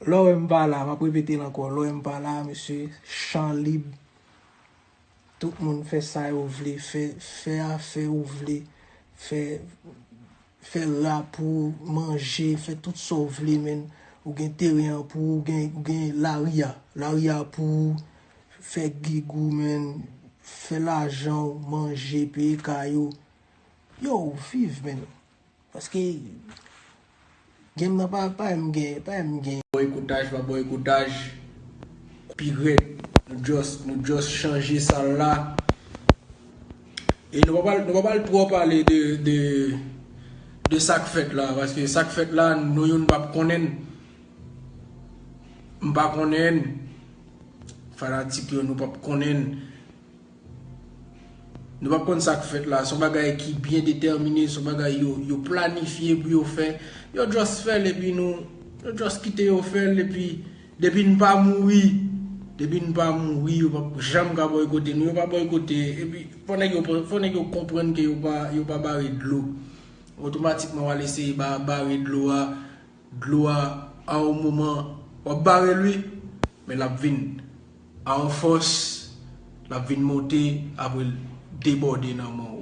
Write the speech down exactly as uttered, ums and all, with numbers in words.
Lè w wè m pa la, m ap repete l ankò, lè w wè m pa la, mesye, chan lib. Tout moun fè sa yo vle, fè, fè afè ou vle, fè, fè ra pou ou, manje, fè tout sa w vle, men. Ou gen teren an pou ou, ou gen, ou gen lari a. Lari a pou ou, fè gig ou, men. Fè lajan w, manje, peye kay ou. Yo, viv, men. Paske game nan pa, pa menm gen, pa menm gen. Bòykotaj, pa bòykotaj. Pi rèd. Nou just, nou just chanje sa la. E nou pa pral, nou pa pral twò pale de, de, de sa k fèt la. Paske sa k fèt la, nou youn p ap konnen. M pa konnen. Fanatik yo, nou p ap konnen. Nou p ap konn sa k fèt la. Se yon bagay ki byen detèmine, se yon bagay yo, yo planifye pou yo fè. Yo just fè l epi nou, yo just kite yo fè l epi depi n pa mouri, depi n pa mouri, yo p ap janm ka bòykote nou, yo pa bòykote. Epi fò nèg yo, fò nèg yo konprann ke yo pa, yo pa bare dlo. Otomatikman w al eseye ba, bare dlo a, dlo a, a yon moman, w ap bare l wi, men l ap vin. A yon fòs, l ap vin monte, apre l debòde nan men w.